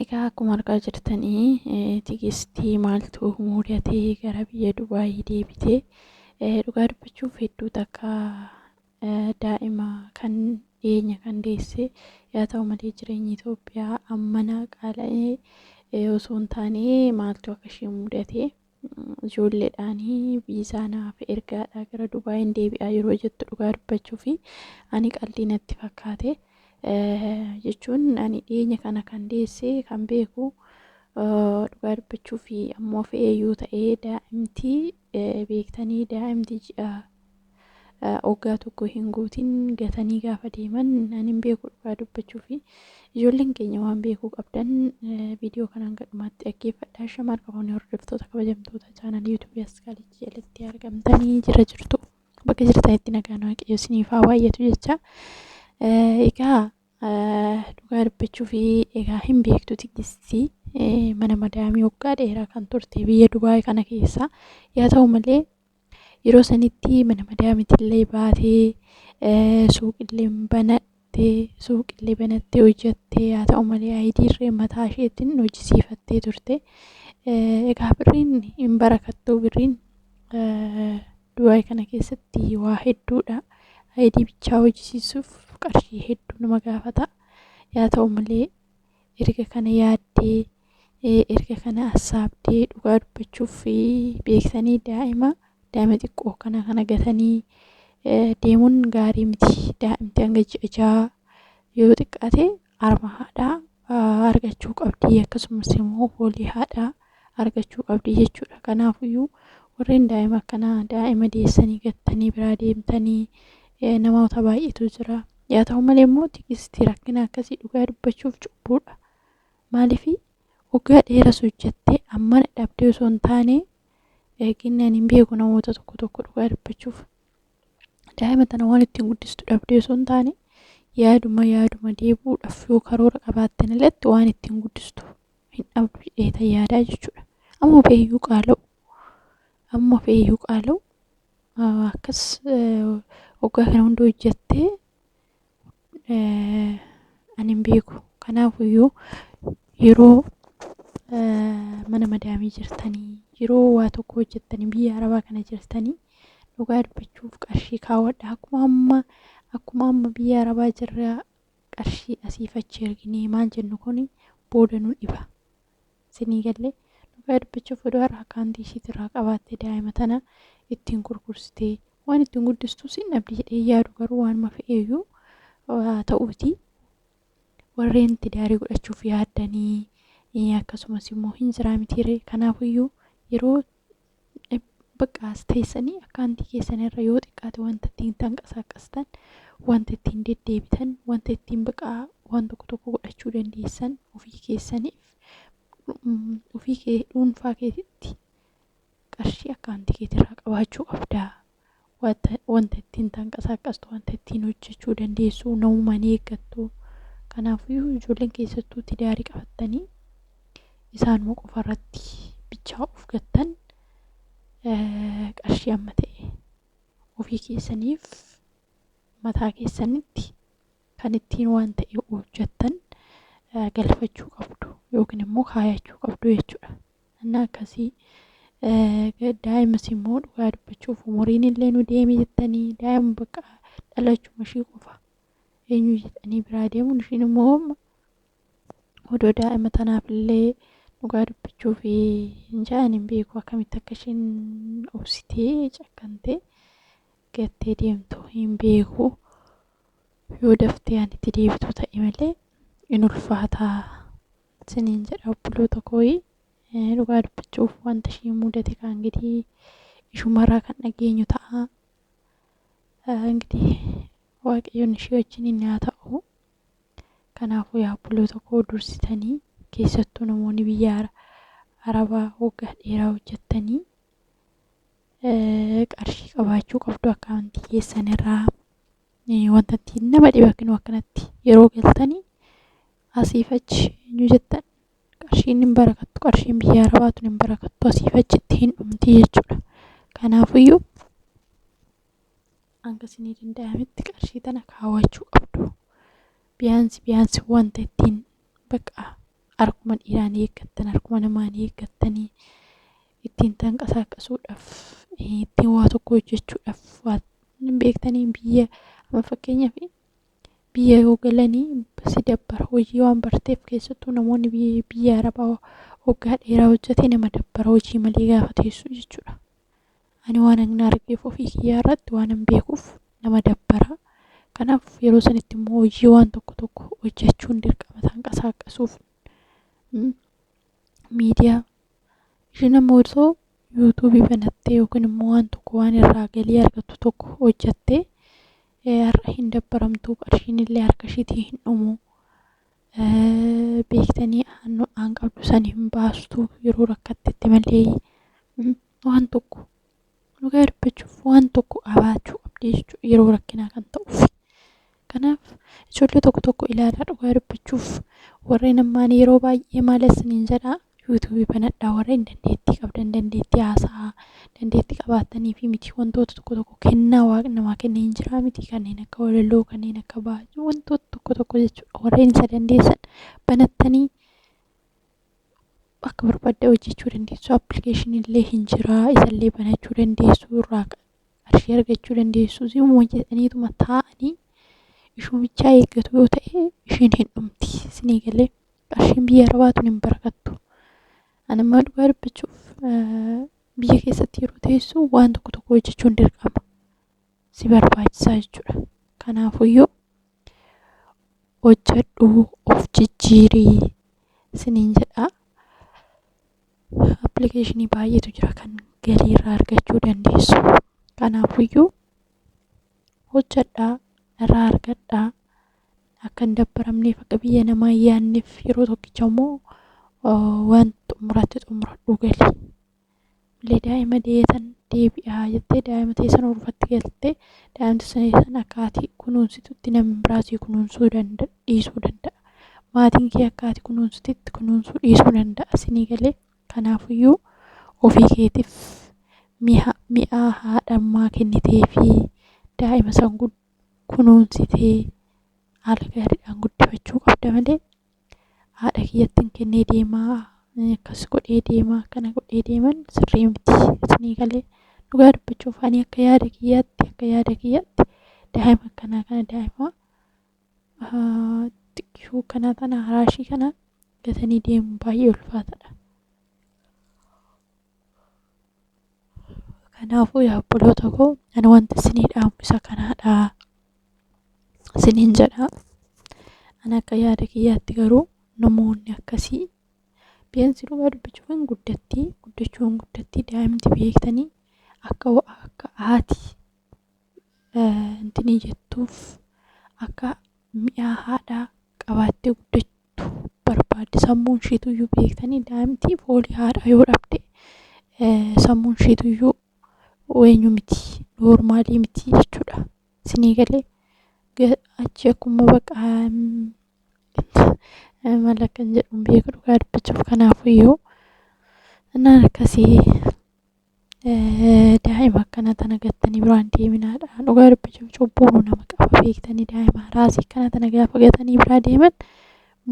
Egaa akkuma argaa jirtanii Tigistii maaltu mudatee gara biyya Dubaayii deebitee dhugaa dubbachuuf hedduu takka daa'ima kan dhiyeenya kan deesse yaa ta'u malee jireenyi Itoophiyaa ammana qaala'ee osoo hin taane maaltu akka ishee mudate ijoolleedhaanii viizaa naaf ergaadha gara Dubaayiin deebi'aa yeroo jettu dhugaa dubbachuuf ani qal'ii natti fakkaate. Jechuun ani dhiyeenya kana kan deesse kan beeku dhugaa dubbachuu fi ammoo fe'eeyyuu ta'ee daa'imti beektanii daa'imti ji'a waggaa tokko hin guutin gatanii gaafa deeman ani hin beeku dhugaa dubbachuu fi ijoolleen keenya waan beekuu qabdan viidiyoo kanaan gadhumaatti dhaggeeffadhaa. Shamaa qaboonni hordoftoota kabajamtoota chaanalii yuutuubii Askaalichi jalatti argamtanii jira jirtu. Bakka jirtanitti nagaan Waaqayyo isiniif haa baay'atu jecha. Egaa dhugaa dubbachuu fi egaa hin beektu Tigistii mana madaamii waggaa dheeraa kan turte biyya Dubaay kana keessa. Yaa ta'u malee yeroo sanitti mana madaamiitillee baatee suuqillee banattee suuqillee banattee hojjattee yaa ta'u malee ayidiirree mataa isheetiin hojjisiifattee turte. Egaa birriin hin barakattuu birriin Dubaay kana keessatti waa hedduudha. ID bichaa hojjisiisuuf qarshii hedduu nama gaafata. Yaa ta'u malee erga kana yaaddee erga kana assaabdee dhugaa dubbachuuf beektanii daa'ima daa'ima xiqqoo kana kana gatanii deemuun gaarii miti. Daa'imti hanga ji'a 6 yoo xiqqaate harma haadhaa argachuu qabdi akkasumas immoo foolii haadhaa argachuu qabdi jechuudha. Kanaafuyyuu warreen daa'ima akkanaa daa'ima deessanii gattanii biraa deemtanii namoota baay'eetu jira. Yaa ta'u malee immoo Tigisti rakkina akkasii dhugaa dubbachuuf cubbuudha. Maaliif waggaa dheeras hojjettee ammana dhabdee osoo hin taane eeginni ani hin beeku namoota tokko tokko dhugaa dubbachuuf. Daa'ima tana waan ittiin guddistu dhabdee osoo hin taane yaaduma yaaduma deebi'uudhaaf yoo karoora qabaattan alatti waan ittiin guddistu hin dhabdu jedheetan yaadaa jechuudha. Amma feeyyuu qaala'u amma feeyyuu qaala'u akkas waggaa kana hunda hojjettee ani hin beeku. Kanaafuyyuu yeroo mana madaamii jirtanii yeroo waa tokko hojjettanii biyya arabaa kana jirtanii dhugaa dubbachuuf qarshii kaawwadha. Akkuma amma biyya arabaa jirra qarshii asiif achi erginee maal jennu kun booda nu dhiba. Isinii galee dhugaa dubbachuuf odoo har'a akkaantii ishiitirraa qabaattee daa'ima tana ittiin gurgursitee waan ittiin guddistus hin dhabdi jedhee yaadu garuu waanuma fe'eeyyuu haa ta'uuti. Warreen tidaarii godhachuuf yaaddanii akkasumas immoo hin jiraa mitiiree kanaafuyyuu yeroo bakka as teessanii akkaantii keessan irra yoo xiqqaate wanta ittiin tanqasaaqastan wanta ittiin deddeebitan wanta ittiin bakka waan tokko tokko godhachuu dandeessan ofii keessaniif ofii kee dhuunfaa keetitti qarshii akkaantii keetirraa qabaachuu qabdaa. Wanta ittiin tanqasaaqastu wanta ittiin hojjechuu dandeessu namuma ni eeggattu. Kanaafiyyuu ijoolleen keessattuu tidaarii qabattanii isaanuma qofarratti bichaa of gattan qarshii amma ta'e ofii keessaniif mataa keessanitti kan ittiin waan ta'e hojjettan galfachuu qabdu yookiin immoo kaayachuu qabdu jechuudha. Inni akkasii daa'imas immoo dhugaa dubbachuuf umuriin illee nu deeme jettanii daa'ima bakka dhalachuma ishii qofa eenyu jedhanii biraa deemuun ishiin immoo odoo daa'ima tanaaf illee dhugaa dubbachuuf hin ja'an hin beeku akkamitti akka isheen obsitee cakkantee gattee deemtu hin beeku. Yoo daftee ani itti deebitu ta'e malee in ulfaataa isiniin jedha obboloota kooyi. Dhugaa dubbachuuf wanta ishee mudate kan እንግዲህ ishumarraa kan dhageenyu ta'a. እንግዲህ Waaqayyoon ishee wajjin haa ta'u. Kanaafuu yaa obboloota koo dursitanii keessattuu namoonni biyya arabaa waggaa dheeraa hojjettanii qarshii qabaachuu qabdu akkaawuntii keessan irraa wanta ittiin nama dhiba kennu akkanatti yeroo galtanii asiif achi eenyu jettan qarshiin hin barakattu qarshiin biyya arabaatu hin barakattu asiif achitti hin dhumti jechuudha. Kanaafiyyuu hanga isinii danda'ametti qarshii tana kaawwachuu qabdu. Biyaansi biyaansi wanta ittiin bakka Harkuma dhiiraan eeggattan, harkuma namaan eeggattanii ittiin tanqasaaqasuudhaaf, ittiin waa tokko hojjechuudhaaf waa beektanii biyya amma fakkeenyaaf biyya yoo galanii si dabbara hojii waan barteef keessattuu namoonni biyya Arabaa waggaa dheeraa hojjete nama dabbara hojii malee gaafa teessu jechuudha. Ani waan an argeef ofii kiyyaa irratti waan an beekuuf nama dabbara. Kanaaf yeroo sanitti immoo hojii waan tokko tokko hojjechuun dirqama tanqasaaqasuuf miidiyaa isheen ammoo osoo yuutuubii banattee yookiin immoo waan tokko waan irraa galii argattu tokko hojjettee har'a hin dabbaramtu qarshiin illee harka ishiitii hin dhumu. Beektanii aan qabdu san hin baastu yeroo rakkattetti malee waan tokko dhugaa dubbachuuf waan tokko qabaachuu qabdi jechuudha yeroo rakkinaa kan ta'uuf. Kanaaf ijoollee tokko tokko ilaalaa dhugaa dubbachuuf warreen ammaan yeroo baay'ee maal isiniin jedhaa yuutuubii banadhaa warreen dandeettii qabdan dandeettii haasa'aa dandeettii qabaattanii fi miti wantoota tokko tokko kennaa waaqni namaa kenne hin jiraa miti kanneen akka walaloo kanneen akka baajuu wantoota tokko tokko jechuudha warreen isa dandeessan banattanii akka barbaadde hojjechuu dandeessu appilikeeshinii illee hin jiraa isallee banachuu dandeessu irraa qarshii argachuu dandeessu zimuma jedhaniituma taa'anii ishumichaa eeggatu yoo ta'e isheen hin dhumti isinii galee qarshiin biyya arabaa tun hin barakattu. Ani amma dhugaa dubbachuuf biyya keessatti yeroo teessu waan tokko tokko hojjechuun dirqama si barbaachisaa jechuudha. Kanaafuyyuu hojjedhu of jijjiirii isiniin jedha. Appilikeeshinii baay'eetu jira kan galii irraa argachuu dandeessu. Kanaafuyyuu hojjedhaa irraa argadhaa akka hin dabbaramneef akka biyya namaa hin yaadneef yeroo tokkicha immoo waan xumuratti xumuradhuu gali. Malee daa'ima deetan deebi'aa jettee daa'ima teessan urfatti galtee daa'imti san akka ati kunuunsitutti namni biraa si kunuunsuu dhiisuu danda'a. Maatiin kee akka ati kunuunsitutti kunuunsuu dhiisuu danda'a sinii galee. Kanaafuyyuu ofii keetiif mi'a haadhammaa kennitee fi daa'ima san kunuunsitee haala gaariidhaan guddifachuu qabda malee haadha kiyyatti hin kennee deemaa akkas godhee deemaa akkana godhee deeman sirrii miti isinii galee dhugaa dubbachuuf ani akka yaada kiyyaatti akka yaada kiyyaatti daa'ima akkanaa kana daa'ima xiqqishuu akkanaa tana haraashii kana gatanii deemuun baay'ee ulfaataadha. Kanaafuu yaa obboloota koo ani wanti isinii dhaamu isa kanaadha isiniin jedha. Ani akka yaada kiyyaatti garuu namoonni akkasii biyyansi dhugaa dubbachuuf hin guddatti guddachuu hin guddatti daa'imti beektanii akka akka haati intinii jettuuf akka mi'a haadhaa qabaattee guddachuu barbaaddi sammuun isheetuyyuu beektanii daa'imti foolii haadhaa yoo dhabde sammuun isheetuyyuu eenyu miti noormaalii miti jechuudha. Isinii galee achi akkuma baqa maal akkan jedhu hin beeku dhugaa dubbachuuf kanaafuyyuu innaan akkasii daa'ima akkana tana gattanii biraan deeminaadha. Dhugaa dubbachuuf cubbuun nama qaba beektanii daa'ima raasii akkana tana gaafa gatanii biraa deeman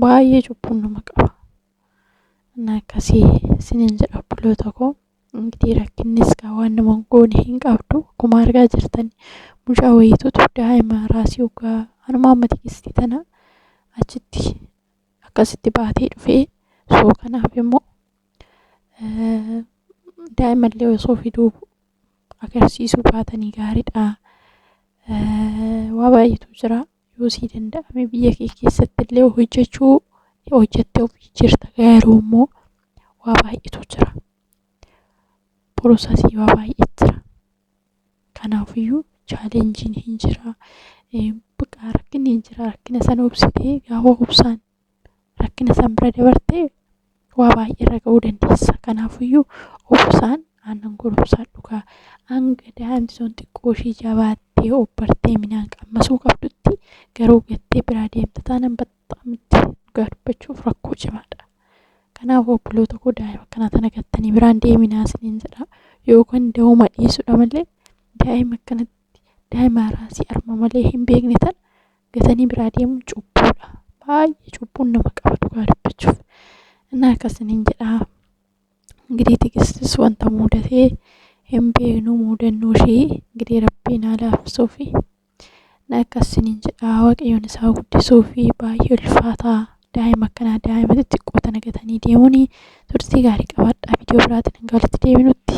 baay'ee cubbuun nama qaba. Innaa akkasii isiniin jedha obboloota koo. Ingidihi rakkinnis kaa waan nama hin goone hin qabdu. Akkuma argaa jirtan mucaa wayiitutu daa'ima raasii hoggaa anuma amma tigistii tana achitti akkasitti baatee dhufee soo kanaaf immoo daa'imallee osoo fiduu agarsiisuu baatanii gaariidha. Waa baay'eetu jira. Yoo sii danda'ame biyya kee keessatti illee hojjechuu hojjettee of jijjiirta garuu immoo waa baay'eetu jira. Porosasii waa baay'eetu jira. Kanaafiyyuu chaalenjiin hin jira. Bakka rakkinni hin jira. Rakkina sana obsitee gaafa obsaan rakkina san bira dabartee waa baay'ee irra ga'uu dandeessa. Kanaafiyyuu obsaan aannan goromsaan dhugaa hanga daa'imti sun xiqqoo ishii jabaattee obbartee midhaan qammasuu qabdutti garuu gattee biraa deemta taanaan baxxaamitti dhugaa dubbachuuf rakkoo cimaadha. Kanaaf obboloota koo daa'ima akkanaa tana gattanii biraan deeminaa isiniin jedha. Yookaan da'uma dhiisuudha malee daa'ima akkanatti daa'ima raasii arma malee hin beekne tana gatanii biraa deemuun cubbuudha. Baay'ee cubbuun nama qaba dhugaa dubbachuuf. Na akkasiniin jedha. Ingirii Tigistis wanta muudatee hin beeknu, muudannoo ishee ingirii Rabbiin haa laaffisuufi. Na akkasiniin jedha, Waaqayyoon isaa guddisuu fi baay'ee ulfaataa daa'ima akkanaa, daa'ima xixiqqoo tana gatanii deemuun. Turtii gaarii qabaadhaa, viidiyoo biraatiin hanga walitti deebinutti.